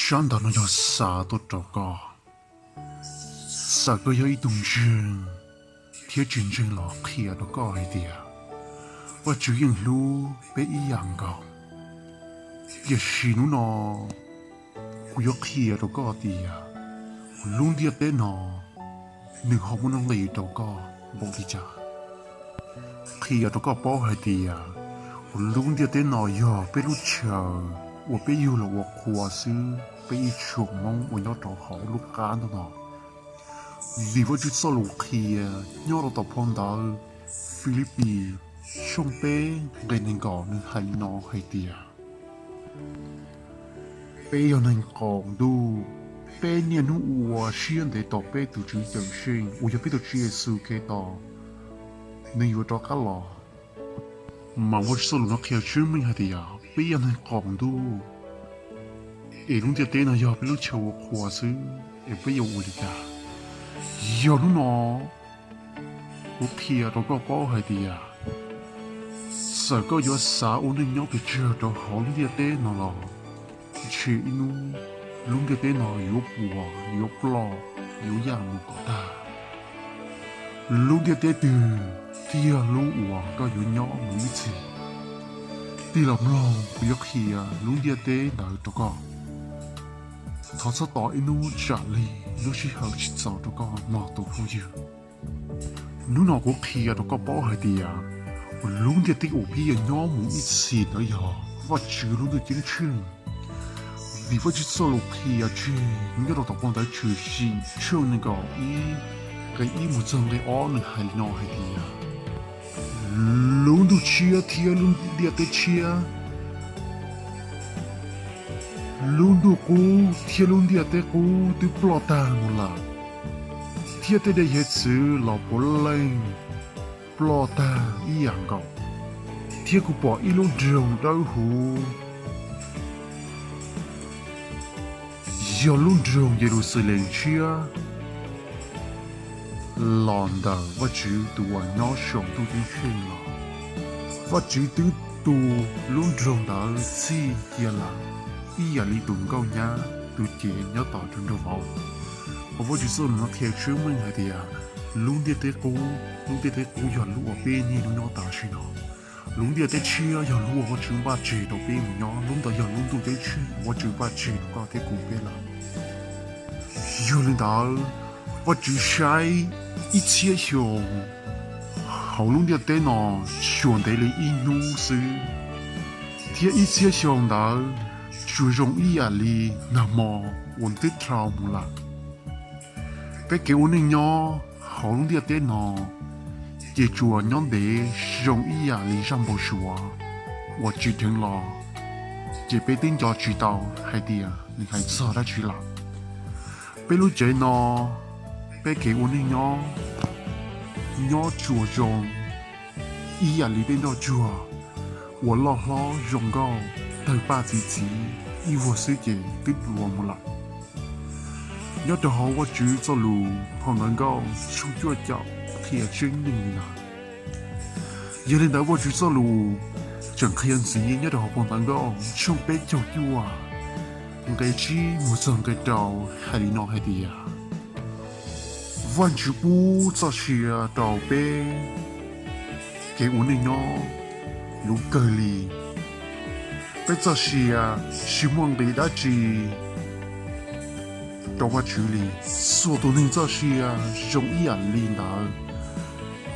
Tsab ntawv no yog xa tuaj rau koj. Txawm koj yog ib tug ntseeg thiab tsis ntseeg los qhia rau koj hais tias Vajtswv yeej hlub peb ib yam nkaus. Tiam sis hnub no kuv yuav qhia rau koj tias lub ntiaj teb no nws ho muaj nuj nqis rau koj npaum li cas. Qhia rau koj paub hais tias lub ntiaj teb no yog peb lub chaw uas peb yug los ua qhua xwb, peb ib tsoom Hmoob uas nyob rau hauv lub qab ntuj no. Vim Vajtswv txoj lus qhia nyob rau tom phau ntawv Filipis tshooj peb nqe nees nkaum nws hais li no hais tias, peb yog neeg qaum ntuj, peb niaj hnub ua siab ntev tos peb tus Tswv Cawmseej uas yog peb tus Tswv Yexus Khetos, nws yuav rov qab los. Mas Vajtswv txoj lus no qhia tseeb meej hais tias peb yog neeg qaum ntuj, es lub ntiaj teb no yog peb lub chaw ua qhua xwb es peb yuav ua li cas? Yog hnub no kuv qhia rau koj paub hais tias txawm koj yuav xav ua neej nyob pes tsawg rau hauv lub ntiaj teb no los, ntshe ib hnub lub ntiaj teb no yuav puas, yuav ploj, yuav yaj mus kom tag. Lub ntiaj teb twg thiaj lub uas koj yuav nyob mus ib txhis? Tig los mloog, kuv yuav qhia lub ntiaj teb ntawd rau koj. Thov txhob tos ib hnub tsam li lub sij hawm tsis txaus rau koj mog tus phooj ywg. Hnub no kuv qhia rau koj paub hais tias lub ntiaj teb uas peb yuav nyob mus ib txhis ntawd yog Vajtswv lub ntuj ceeb tsheej. Vim Vajtswv txoj lus qhia tseg nyob rau tom phau ntawv Tshwm Sim tshooj nees nkaum ib, nqe ib mus txog nqe ob nws hais li no hais tias, lub ntuj tshiab thiab lub ntiaj teb tshiab, lub ntuj qub thiab lub ntiaj teb qub twb ploj tag mus lawm, thiab tej dej hiav txwv los puav leej ploj tag ib yam nkaus, thiab kuv pom ib lub nroog dawb huv, yog lub nroog Yeluxalees tshiab los ntawm Vajtswv tus uas nyob saum ntuj ceeb tsheej los. Vajtswv twb tu lub nroog ntawd txhij cia lawm, ib yam li tus nkauj nyab tus cev nyob tom nroog vauv. Hos Vajtswv txoj lus no qhia tseeb meej hais tias lub ntiaj teb qub, lub ntiaj teb qub yog lub uas peb niaj hnub nyob tam sim no. Lub ntiaj teb tshiab yog lub uas Vajtswv npaj tseg rau peb mus nyob, lub ntawd yog lub ntuj ceeb tsheej Vajtswv npaj tseg rau koj thiab kuv peb lawm. Yog li ntawd, Vajtswv saib ib txhiab xyoo hauv lub ntiaj teb no tsuas ntev li ib hnub xwb, thiab ib txhiab xyoo ntawd tsuas zoo ib yam li nag hmo uas twb dhau mus lawm. Peb kev ua neej nyob hauv lub ntiaj teb no ces tsuas nyob ntev zoo ib yam li zaj npau suav uas tsim dheev los, ces peb twb nco tsis tau hais tias nws hais txog dab tsi lawm. Peb lub cev no, peb kev ua neej nyob, nyob tsuas zoo ib yam li tej nroj tsuag uas loj hlob zoo nkauj tawg paj txi txiv ib vuag xwb ces twb dua mus lawm. Nyob rau hauv Vajtswv txoj lus phau ntawv Nkauj tshooj cuaj caum qhia tseeb neeg li ntawd. Yog li ntawd Vajtswv txoj lus tseem qhia ntxiv nyob rau hauv phau ntawv Nkauj tshooj peb caug cuaj, nqe tsib mus txog nqe rau hais li no hais tias, Vajtswv pub txoj sia rau peb kev ua neej nyob luv kawg li. Peb txoj sia tsis muaj nqis dab tsi rau Vajtswv li. Txhua tus neeg txoj sia zoo ib yam li ntawd,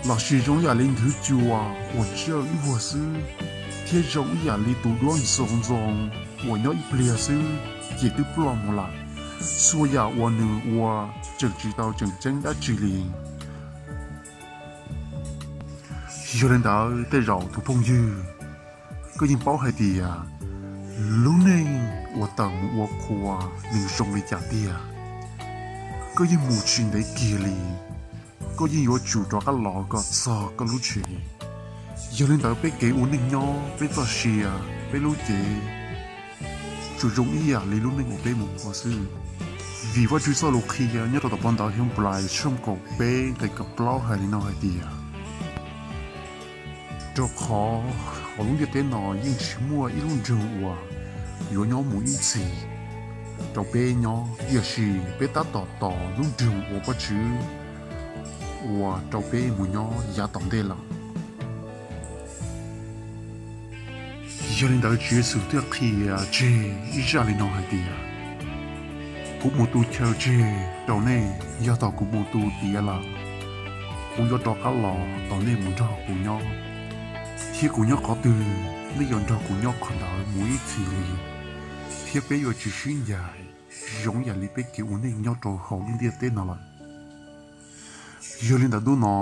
lossis zoo ib yam li nthwv cua uas tsawj ib vuag xwb, thiab zoo ib yam li tus duab ntxoov ntxoo uas nyob ib pliag xwb ces twb ploj mus lawm. Txhua yam uas nws ua tseem tsis tau tseem ceeb dab tsi li. Yog li ntawd tej zaum tus phooj ywg, koj yeej paub hais tias lub neej uas tawm mus ua qhua nws zoo li cas tiag, koj yeej mus tsis ntev kiag li, koj yeej yuav tsum rov qab los kom txog koj lub tsev. Yog li ntawd peb kev ua neej nyob, peb txoj sia, peb lub cev tsuas zoo ib yam li lub neej uas peb mus qhua xwb. Vim Vajtswv txoj lus qhia nyob rau tom phau ntawv Henplais tshooj kaum peb nqe kaum plaub hais li no hais tias, rau qhov hauv lub ntiaj teb no yeej tsis muaj ib lub nroog uas yuav nyob mus ib txhis. rau peb nyob, tiam sis peb tab tom tos lub nroog uas Vajtswv ua rau peb mus nyob yav tom ntej lawm. Yog li ntawd Tswv Yexus thiaj qhia tseg ib zaj li no hais tias, kuv mus tu chaw tseg rau nej, yog thaum kuv mus tu tiav lawm, kuv yuav rov qab los tos nej mus nrog kuv nyob, thiab kuv nyob qhov twg, nej yuav nrog kuv nyob qhov ntawd mus ib txhis li, thiab peb yuav tsis sib ncaim zoo yam li peb kev ua neej nyob rau hauv lub ntiaj teb no lawm. Yog li ntawd hnub no,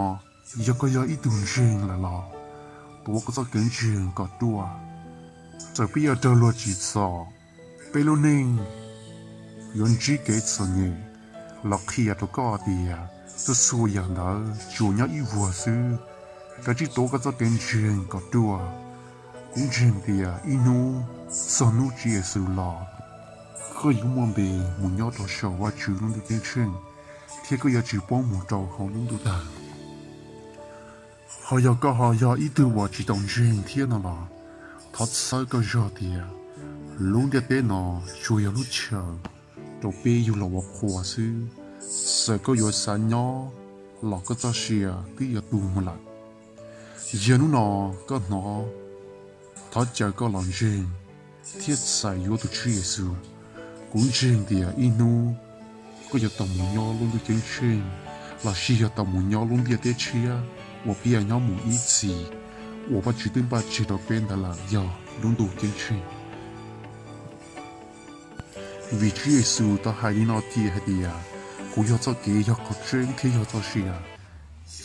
yog koj yog ib tug ntseeg lawm los, tuav koj txoj kev ntseeg kom ruaj. Txawm peb yuav raug luag tsim txom, peb lub neej yuav ntsib kev txom nyem, los qhia rau koj tias txhua txhua yam ntawd tsuas nyob ib vuag xwb. Kav tsij tuav koj txoj kev ntseeg kom ruaj. Kuv ntseeg tias ib hnub, txog hnub Tswv Yexus los, koj yuav muaj npe mus nyob rau saum Vajtswv lub ntuj ceeb tsheej, thiab koj yuav tsis paub mus rau hauv lub ntuj tawg. Ho yog koj ho yog ib tug uas tsis tau ntseeg thiab no los, thov txhawb koj zog tias lub ntiaj teb no tsuas yog lub chaw rau peb yug los ua qhua xwb. Txawm koj yuav xav nyob los koj txoj sia twb yuav tu mus lawm. Yog hnub no koj hnov, thov caw koj los ntseeg thiab txais yuav tus Tswv Yexus. Kuv ntseeg tias ib hnub koj yuav tau mus nyob lub ntuj ceeb tsheej, los sis yog tau mus nyob lub ntiaj teb tshiab uas peb yuav nyob mus ib txhis, uas Vajtswv twb npaj tseg rau peb ntawd lawm yog lub ntuj ceeb tsheej. Vim Tswv Yexus tau hais li no tias, hais tias, kuv yog txoj kev, yog qhov tseeb thiab yog txoj sia.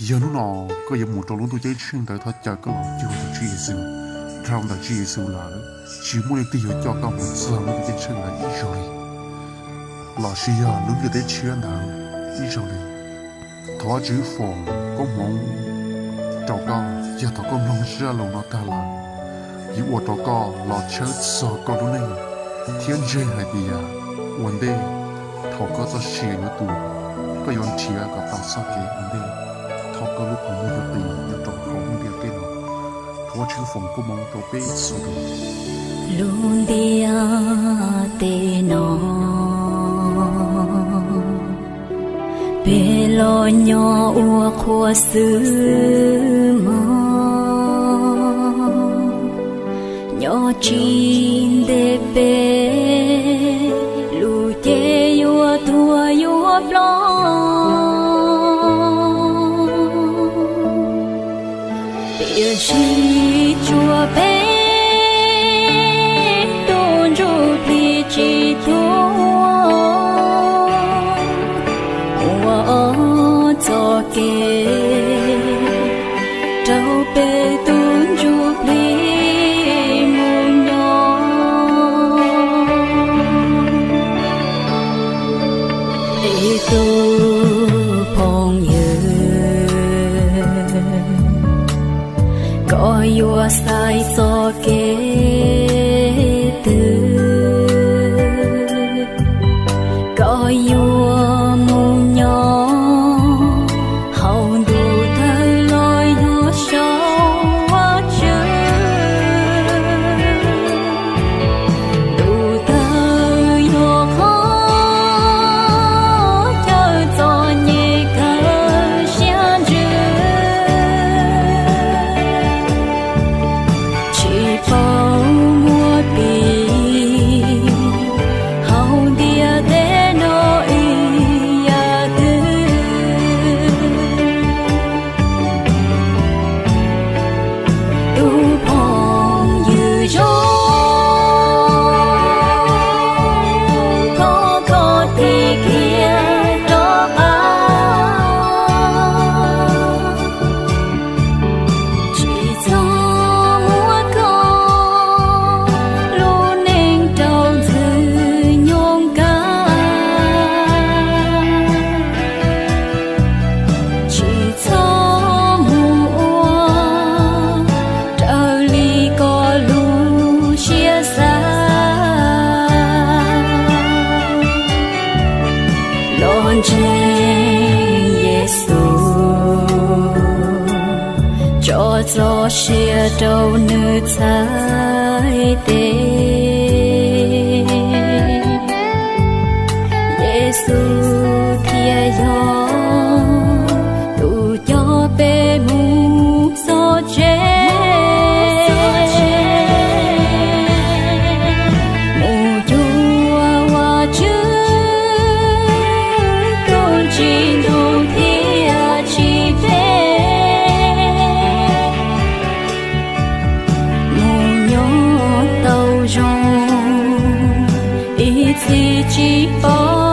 Yog hnub no koj yuav mus rau lub ntuj ceeb tsheej ntawd, thov caw koj los cuag tus Tswv Yexus. Dhau ntawm Tswv Yexus lawm, tsis muaj leej twg yuav coj koj mus txog lub ntuj ceeb tsheej ntawd ib zaug li, los sis yog lub ntiaj teb tshiab ntawd ib zaug li. Thov Vajtswv foom koob hmoov rau koj yog thaum koj mloog zaj lus no tag lawm, yuav ua rau koj los tshawb txog koj lub neej thiab ntseeg hais tias ua ntej thaum koj txoj sia yuav tu, koj yuav nrhiav kom tau txoj kev ua ntej, thov koj lub qhov muag yuav qis nyob rau hauv lub ntiaj teb no. Thov Vajtswv foom koob hmoov rau peb txhua tus. Lub ntiaj teb no peb los nyob ua qhua xwb mog, nyob tsis ntev peb lub cev yuav tuag yuav ploj. Tiam sis tsuas peb tus ntsuj plig tsis tuag, ua ob txoj kev rau peb tus ntsuj plig mus nyob. Ib tug phooj ywg, koj yuav xaiv txoj kev twg? Koj yuav mus nyob hauv ntuj tawg los yog saum Vajtswv? Ntuj tawg yog qhov chaw txom nyem kawg siab ntsws, tsis paub muab tis hauv ntiaj teb no ib yam twg. Tus phooj ywg zoo, thov koj tig kiag rov qab, tsis txhob muab koj lub neej rau ntxwg nyoog kag. Tsis txhob mus ua raws li koj lub siab xav. Los ntseeg Yexus, tso txoj sia rau nws txhais tes. Yexus thiaj yog tus coj peb mus txog tsev, mus cuag Vajtswv, tus tsim ntuj thiab tsim peb, mus nyob tau zoo ib txhis tsis paub.